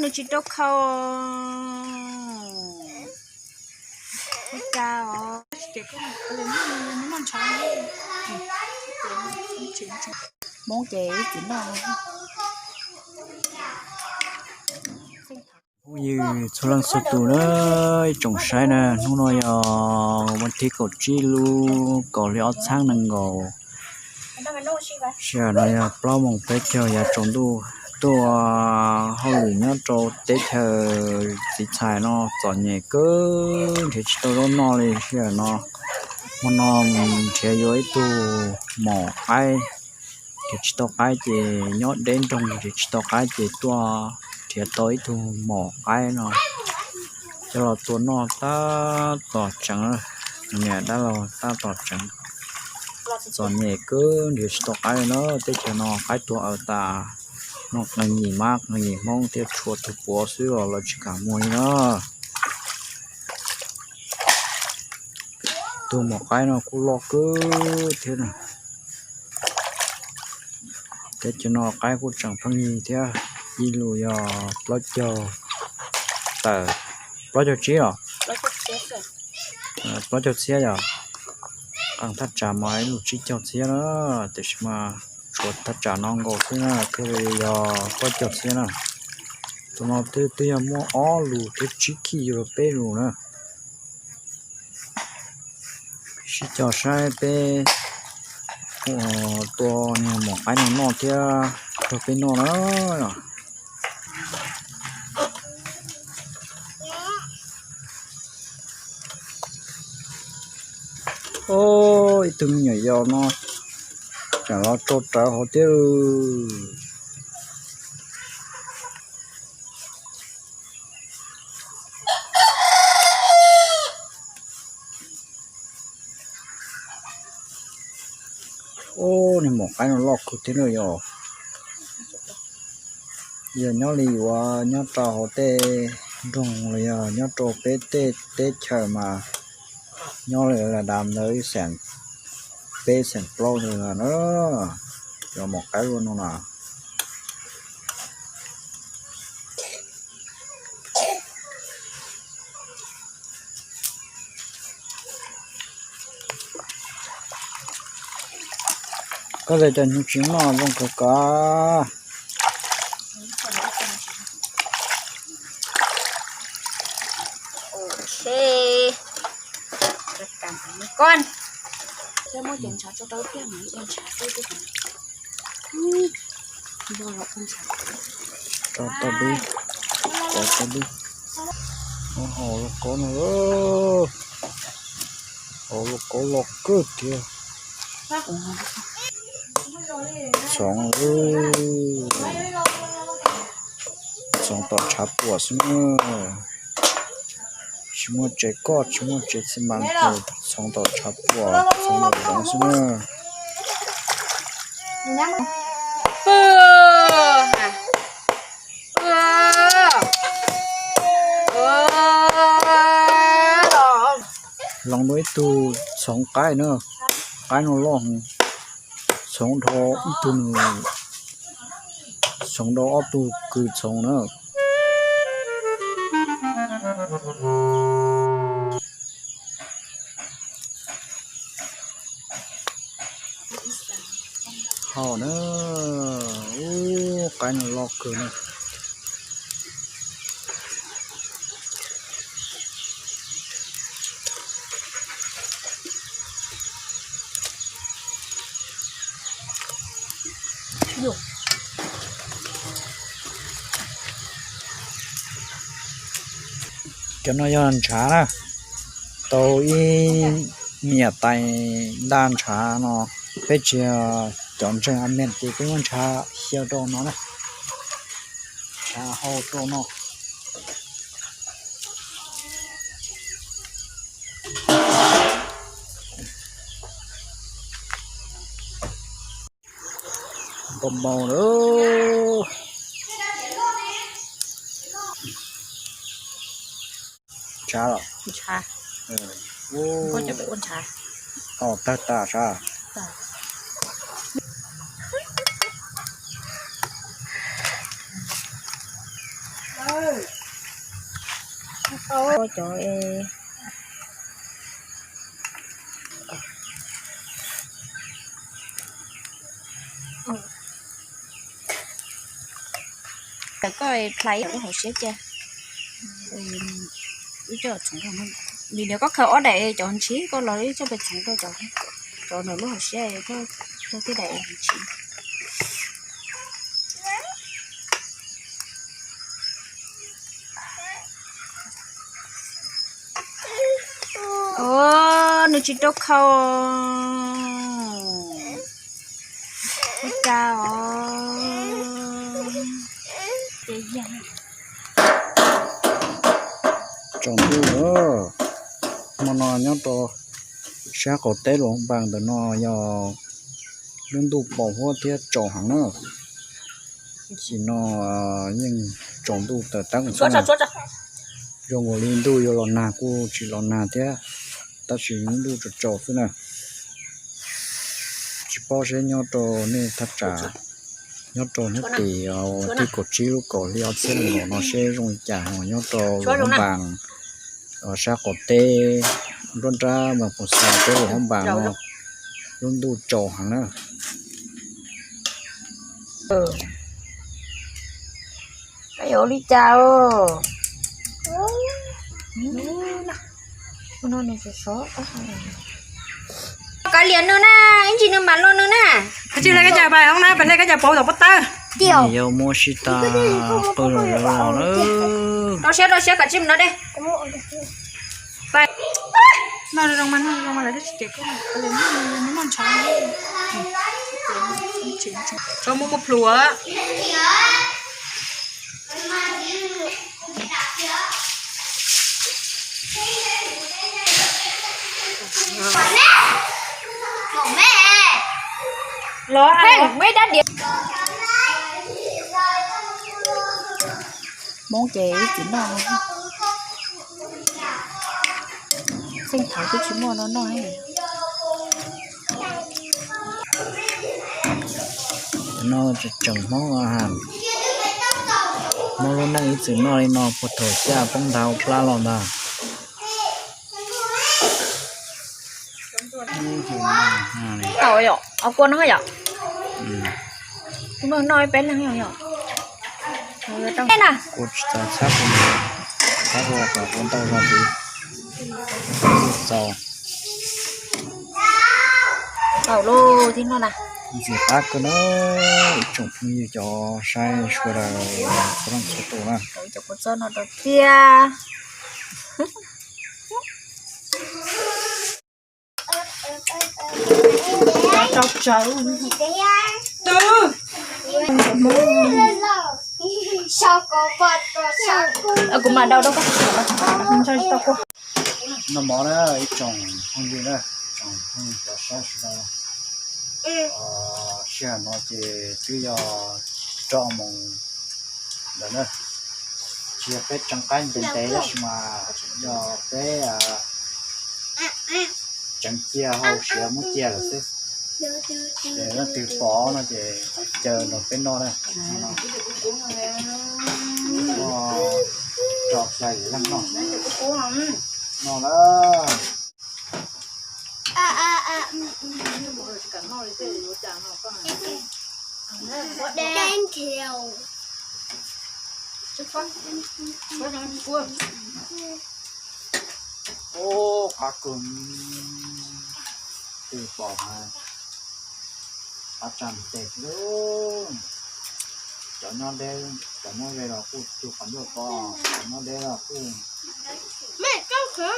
Nws tsis rau khau. Ka os. Hmoob ces ib txwm noj. Phooj ywg txhua leej txhua tus na, ib tsoom saib na, hnub no yog vas thib kaum tsib lub kaum hli ob txhiab nees nkaum. Sij hawm no yog plaub moos peb caug yav tsaus ntuj, tuaj hauj lwm nyob rau teb chaws txiv txhais no txom nyem kawg, nrhiav tsis tau zaub noj li sij hawm no. Hmo no nrhiav yuav ib tug maum qaib, nrhiav tsis tau qaib ces nyob deb nroog, nrhiav tsis tau qaib ces tuaj nrhiav tau ib tug maum qaib no coj los tua noj tab tom tseev, niam dab laug tab tom tseev. Txom nyem kawg nrhiav tsis tau qaib li na, teb chaws no qaib tuag aws tas, no qee yim mab qee yim hmoob thiab tshuav tus puav xwb los lawv tsis kam muag li na. Tus maum qaib no kuj loj kawg thiab na. Teb chaws no qaib kuj tseem pheej yig thiab, ib lus yog plaub caug tawm, plaub caug tsib os, plaub caug txhiab yog. Qee thaj tsam mas ib lus tsib caug txhiab na, tiam sis mas tshuav thaj tsam no nkaus xwb na thiaj li yog plaub caug txhiab na. Tus no twb yog muaj ob lus thiab tsib khij yuav luag peb lus na. Sib cog saib peb tua niag maum qaib no noj thiab rau peb noj na. Ib tug me nyuam yaus no tseem los tso rawv hauv thiab. Ub, niag maum qaib no loj kawg thiab na yog. Yog nyob li yuav nyob rau hauv tej nroog los yog nyob rau peb tej teb chaws mas nyob li lam dam ntawd ib xeem peb xeem plaub ntawd na, cov maum qaib luaj no na. Koj tes cov hnyuv tsis noj zoo kawg kod. Tso tau dib, tso tau dib. Haus lub kaub no, haus lub kaub loj kawg thiab. Txhoov, txhoov tom tshav puam xwb na. Tsis muaj tsev koj, tsis muaj tsev xi mas, txhoov tom tshav puam, txhoov tom zoov xwb na. Los dua ib tug txhoov qaib na, qaib no loj heev, txhoov dhau ib tug nws, txhoov dhau ob tug kws txhoov na. Hau na, ub, qaib no loj kawg na. Cov no yog ntshav na, tau ib me nyuam tais ntaj ntshav no, peb tsis yog cov ntseeg a miag ces peb muab ntshav xyaw rau no na, ntshav hau rau no. Npau npau lawm. Ntshav los? Ntshav. Koj cov pem ua ntshav. Tag tas sab. Cov Koj plhais lub hauv siab cia. Nim no koj khaws ob daim cov ntshiv koj los ib coj pes txheev rau cov, cov ntawm lub hauv siab, coj tej daim ntshiv. Nws tsis rau khau. Ua cas os. Tsaus ntuj lawm. Hmo no nyob rau sab qaum teb Luam Npas ntawm no yog lub ntuj pos huab thiab tsaus heev na. Tam sim no yeej tsaus ntuj tawm tab kuv xwb na. Zoo nkaus li ntuj yuav los nag kuj tsis los nag thiab, tab sis lub ntuj tsaus tsaus xwb na. Tsis paub seb nyob rau nej thaj tsam, nyob rau hnub tim, uas tim kaum tsib lub kaum hli ob txhiab nees nkaum no seb zoo li cas, nyob rau Luam Npas sab qaum teb nruab nrab Npas Pus Xas teb Luam Npas no lub ntuj tsaus heev na. Koj yuav ua li cas os? Kav liam nws na, ib ntsis nws mam los nws na. Koj tsis hle koj cas pais hoob na, pais hle koj cas pauv tom pob tawb. Yuav muab sib tag qw los lawm. Rau siab rau siab kom tsij mus no de. Noj zoo mas, noj zoo mas lawv twb tsis cem koj, noj ntshav. Tso muab muab plhuav. Los Hmoob ces ib txwm noj, xeej thaum twb tsis muaj no noj. No tseem Hmoob, Hmoob lub neej ib txwm noj li no puag thaum xyaj poob nthav plab los ntag. Kua no yom, noj ib peb leeg yom. Kua tsis txaus txhab, txhab kua kom kua ntau zog ntxiv. Txaus. Txaus lauj, tib no na. Ntxim qab kawg na, ib tsoom phooj ywg cov saib sawv daws txhua leej txhua tus na. Cov kua txob no rau tiag. Rau tsawv. Twb. Kuv mam daus rau koj. Noj mov na ib tsoom phooj ywg na, tsoom phooj ywg cov saib sawv daws. Sij hawm no ces twb yog rau moos ntawd na. Tsis yog peb tseev qaib ntev ntev tab sis mas yog peb tseev cia hauv siav muab cia lawm xwb. Ces leej twg pom no ces caw nrog peb noj na. Noj rau xya yim leej noj. Noj na. Ub, qab kawg, twb pom mas qab tsa ntev lawm. Cov nyob deb, cov nyob ze los kuj cug qhov ncauj pom, cov nyob deb los kuj, mej koj qhov,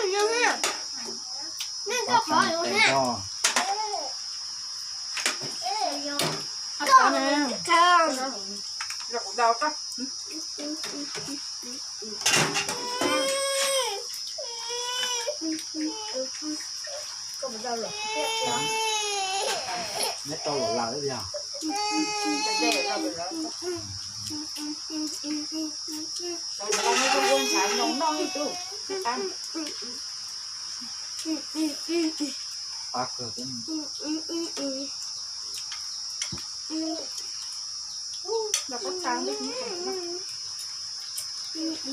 mej koj qhov, neb rau los lawm yog. Qab kawg. Qab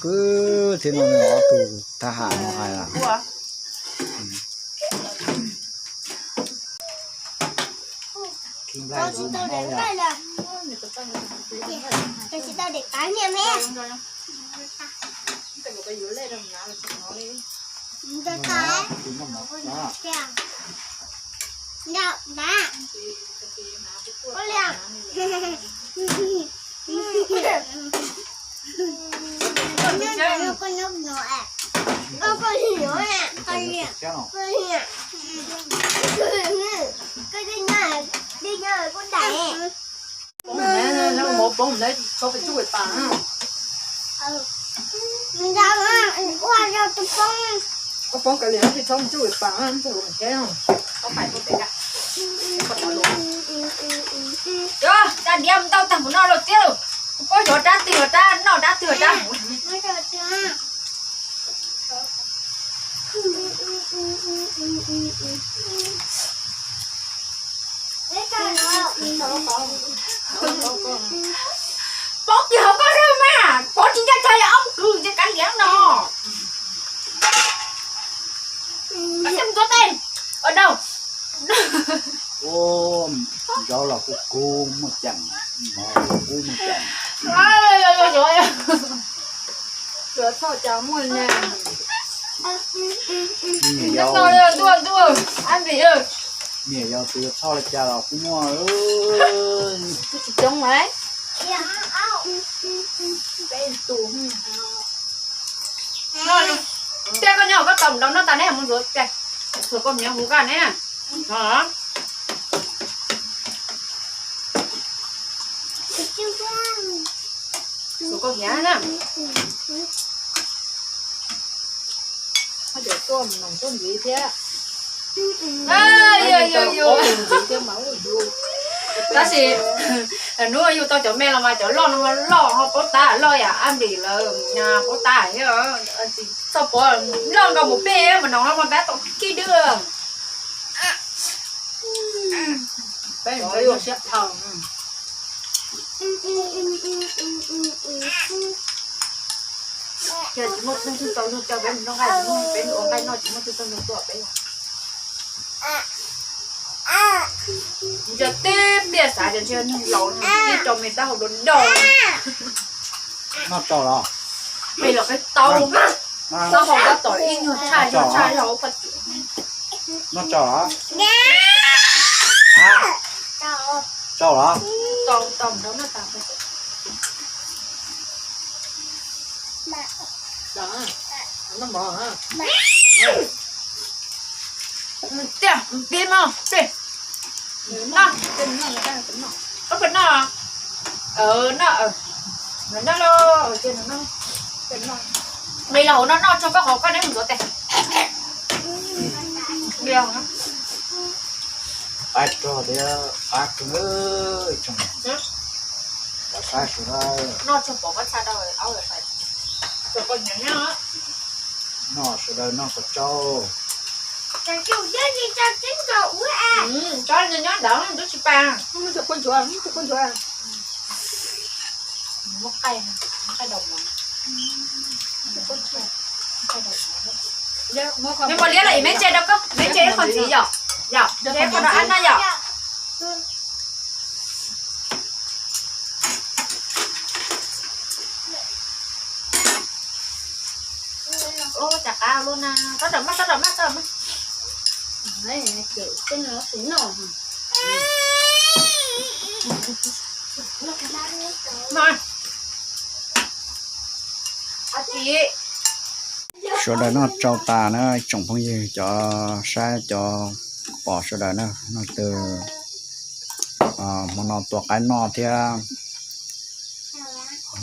kwb thiab no, ob tug thab ham no hais lawm. Poob ntawd, poob ntawd tso pes tsub pes pas na. Ua poob kav liam tso pes tsub pes pas na, tso pes tsub pes pas. Yog, da diav mus ntau tag mus no los tiag, kuv paub xyov dab twg los dab noj dab twg los dab hmuv. Pov kiag hauv koj thiab mas, pov tsis ncaj tshaj yog ob kwv ces kav liam no. Ua dau. Ua, zaub los kuj kub muaj ceem, mov los kub muaj ceem. Tuaj txhoj cas muaj ne. Ntuj, ntuj, ab npis. Niam yau tus yuav txhoj li cas los kuj muaj. Kuj tsis coob lauj. Tej koj nyob koj tau mus nrau noj tas neb mus ntxuav ces, txhua koj hniav huv kaj neb. Txhua koj hniav na. Cov tuaj mus noog tuaj ntxiv thiab. Tab sis hnub yug tau cov me los mas cov loj no mas loj ho paub tab loj yam ab npis lawm, paub tab thiab. Txoj pov loj nkaus mus peb mus noog no mas peb tau khib dwb. Peb yuav siab dhau. Ces tsis muaj tug tau yug coj peb mus noj nqaij, peb ua nqaij noj tsis muaj tug tau yug tuaj peb. Yog tib pliag xav tias ntshe neeg laus tib co me taub hau dua dau. Noj tsau los? Me los qe tau, taub hau tab tom ib nyuag tshaj yog tshaj yog ua paj tsuam. Noj tsau los? Tsau los? Tau tau nrau noj tas. Tiag, pib mog, pib. Noj. Koj puas noj? Noj, noj lauj. Nqis los hauv no noj tso koj qhov koj neb mus ntxuav tes. Qaib rog thiab qab kawg, tseem qab sawv daws. Noj tso pov koj txha rau aub. Noj sawv daws noj kom tsau. Tsob nyob ntawd twb tsis pas. Muaj qaij, muaj qaij daus mov. Neb muab liab los es me ntse rau koj, me ntse ib qho ntxiv yom, yom, ntse ib qho rau ab noj yom. Ua cas qab lub na, sab rau maj, sab rau maj, sab rau maj. Sawv daws noj tsau tas na, tsoom phooj ywg cov saib cov pom sawv daws na, noj twg hmo no tua qaib noj thiab,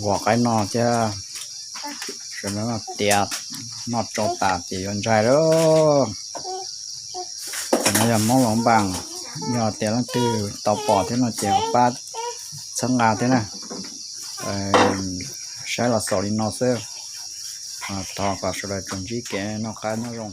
huas qaib noj thiab, sawv daws noj tiav, noj tsau tas ces yuav ntshai lawm. Cov no yog Hmoob Loos Npas, Yog tias leej twg tau pom thiab no ces pab txhawb nqa thiab na. Saib los xaus li no xwb. Thov kom sawv daws tsuas ntsib kev noj qab nyob zoo.